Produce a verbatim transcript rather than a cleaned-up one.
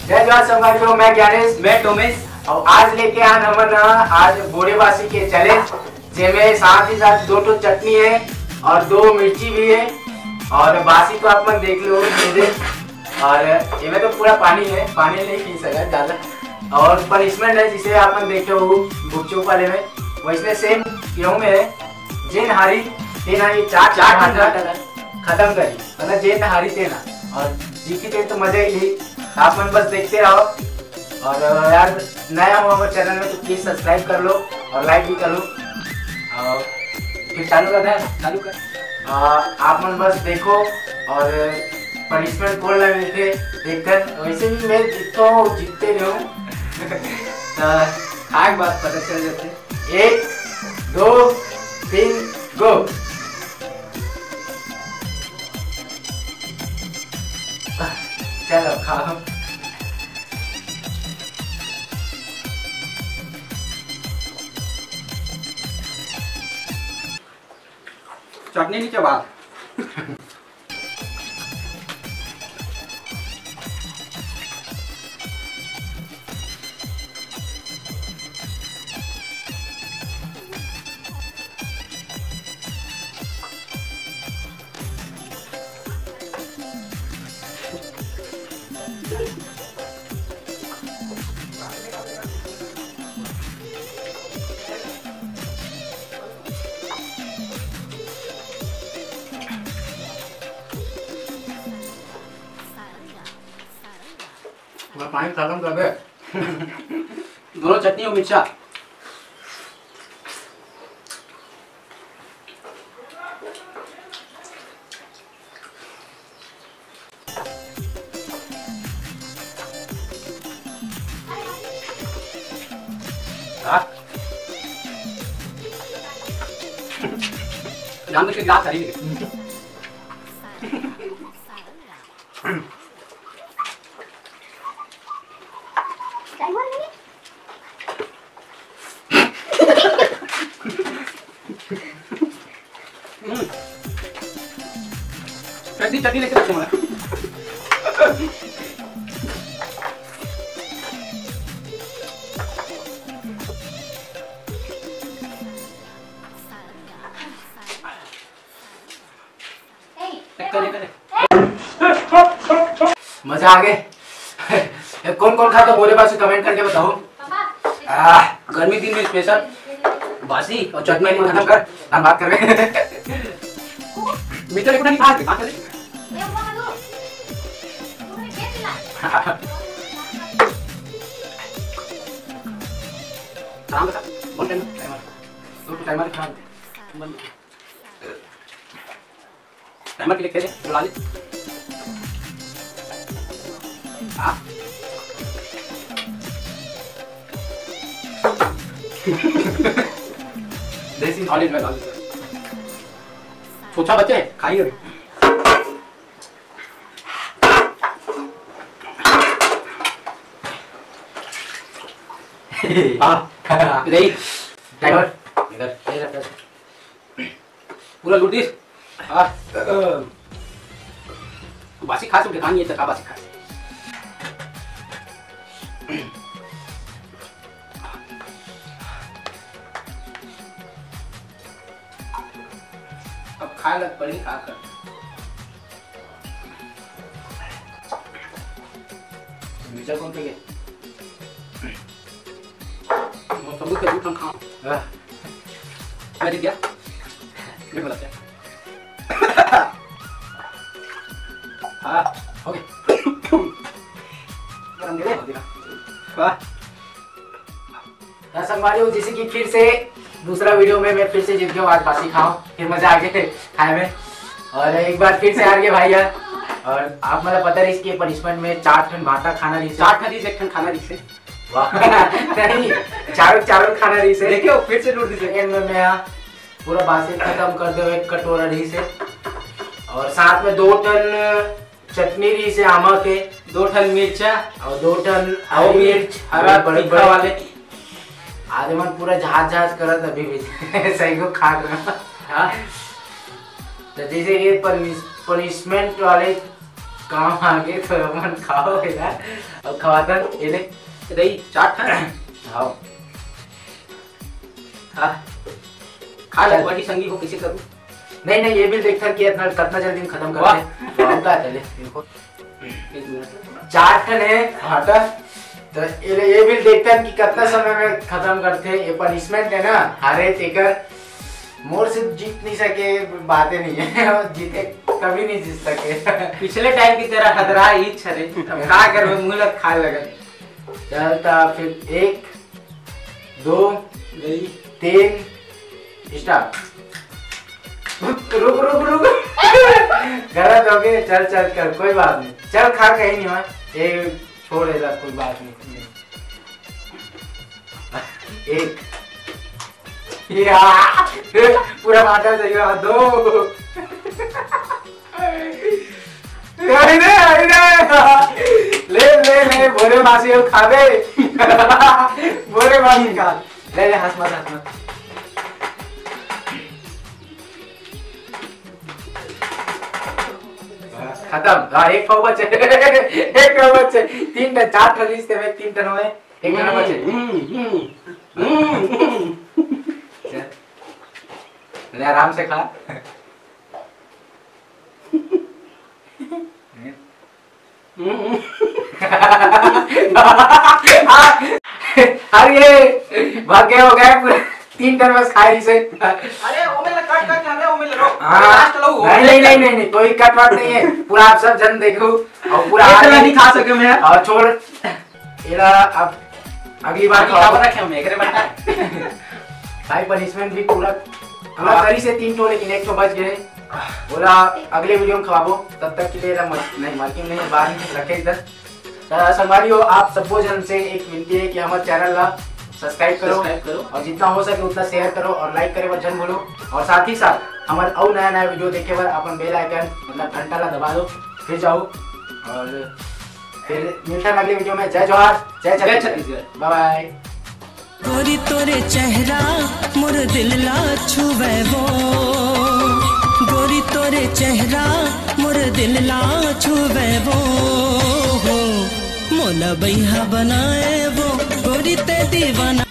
जय जोहार संगवारी हो, मैं ज्ञानेश। मैं टोमेश। अउ आज लेके आन हमन ह आज बोरे बासी के चैलेंज, जेमे साथ ही साथ दो ठो चटनी है अउ दो मिर्ची भी है। अउ बासी तो आप मन देख लो सीधे, अउ एमे तो पूरा पानी है, पानी नहीं पी सकत ज्यादा। अउ पनिशमेंट है, जिसे आप मन देखे हो गुपचुप वाले में, वैसने सेम गेहूं में है। जेन हारी तेन हा ये चार चार घंटा खत्म करी, मतलब जेन हारी तेन हा। अउ जीती तेन तो मजा ही ली। आप मन बस देखते रहो। अउ यार, नया हो हमारे चैनल में तो प्लीज सब्सक्राइब कर लो अउ लाइक भी कर लो। अउ फिर चालू कर दे, चालू कर। अउ आप मन बस देखो अउ पनिशमेंट कौन ला मिलते देखकर। वैसे भी मैं जीतता हूँ, जीतते नहीं हूँ। तो खाए के बाद पता चल जाते। एक, दो, तीन, गो। चलो खाओ। चटनी नहीं चबा। पूरा पानी खत्म कर दे। दोनों चटनी और मिर्चा। हाँ? जान बूझ के गिलास हरी। हम्म। चटनी, चटनी लेके रखो मैं। मजा आ गए। कौन कौन खाता बोरे बासी, कमेंट करके बताओ। आह, गर्मी दिन में स्पेशल बासी और चटनी में खत्म कर, हम बात कर रहे हैं। मीठा लिखो नहीं, बात कर। काम बता, कौन टाइमर? टाइमर, तो टाइमर खा। टाइमर के लिए खेले, बुला ले। हाँ। देसी नॉलेज में डाल दे। सोचा बच्चे, खाइए अभी। हाँ। नहीं। टाइमर। इधर, इधर, इधर। पूरा लूट दिस। हाँ। बासी खास उठे खानी है, तो का बासी खास। अब खाए लग पड़ी, खा कर। मिर्चा कौन पे गया? वो सब कुछ हम खाओ। हाँ। मैं जीत गया। मैं बोला क्या? हाँ, ओके। गरम दे दे। वाह। हाँ, संगवारी हो, जैसे कि फिर से दूसरा वीडियो में मैं फिर से जीत गया हूँ। आज बासी खाओ, फिर मजा आ गया खाए में। और एक बार फिर से हार गए भाई यार। और आप मतलब पता रही इसके पनिशमेंट में चार ठन भाटा खाना रही। चार ठन रही, एक ठन खाना रही से। वाह। नहीं, चारों, चारों खाना रही से। देखियो, फिर से लूट दी। सेकंड में मैं यहाँ पूरा बासी खत्म कर दे, एक कटोरा रही से। और साथ में दो ठन चटनी रही से आमा के, दो ठन मिर्चा और दो ठन और हरी मिर्च, मिर्च, हरा बड़े तीखा बड़े वाले। आज मन पूरा झाज झाज करत अभी भी। सही को खा रहा। हाँ। तो जैसे ये पनिश-, पनिशमेंट वाले काम आगे तो अपन खाओ यार। अब खवाता ये ले। दही चाट है। हाँ। हाँ। खा ले, चल। बड़ी संगी हो, किसे करूँ? नहीं, नहीं, ये भी देखता कि इतना, कितना जल्दी हम खत्म करते वाह। हैं। तो हम कहा चले, इनको। एक मिनट। चार ठन है, हाँ, तो, तो ये, ये भी देखता कि कितना समय में खत्म करते हैं। ये punishment है ना, हारे तेकर। मोर से जीत नहीं सके, बातें नहीं है। जीते, कभी नहीं जीत सके। पिछले time की तरह हदरा ही छरे। अब का करबे, मुंह लग खाए लगल। चलता फिर एक, दो, गई। तीन, start। रुक, रुक, रुक, रुक। गलत हो गए, चल, चल, कर, कोई बात नहीं। चल, खा, कहीं नहीं हुआ। ये छोड़, ऐसा कोई बात नहीं। एक। या, पूरा माता सही हुआ, दो। अरे, अरे। ले, ले, ले, भोरे मासी, अब खाबे। भोरे मासी खा। ले, ले, हंस मत, हंस मत। खत्म। हाँ, एक पाव बचे। एक पाव बचे। तीन टन, चार टन इस तेरे में, तीन टन हुए। एक टन बचे। हम्म, हम्म, हम्म, हम्म। चल। ले, आराम से खा। हम्म। अरे, भाग्य हो गया पूरा। तीन टन बस खाए इसे। अरे, ओमे ला कट, कट, अरे, ओमे ला रो। हाँ। लास्ट लो, नहीं, ओमे नहीं, ला नहीं, नहीं, नहीं, कोई कट वट नहीं है। पूरा आप सब जन देखो और पूरा ये तो आगे नहीं खा सके मैं। और छोड़। एला अब अगली बार अभी खवाबो। खबर रखे हम एकरे बता। भाई, punishment भी पूरा, पूरा हाँ। करी से तीन ठो, लेकिन एक ठो बच गए। बोला अगले video में खवाबो, तब तक के लिए एला मत, नहीं, मत क्यों नहीं, बाहर रखे इधर। तो संगवारी हो, आप सबो जन से एक विनती है कि हमारे channel ला subscribe करो। Subscribe करो। और जितना हो सके उतना share करो और like करे बर झन भूलो। और साथ ही साथ हमारे अउ नया नया video देखे बर अपन bell icon मतलब घंटा ला दबा दो, फिर जाओ। और फिर मिलता है अगले video में। जय जोहार, जय जय छत्तीसगढ़। छत्तीसगढ़। Bye bye। गोरी तोरे चेहरा मोर दिल ला छुवे वो, गोरी तोरे चेहरा मोर दिल ला छुवे वो, हो मोला बैहा बनाए वो, गोरी ते दीवाना।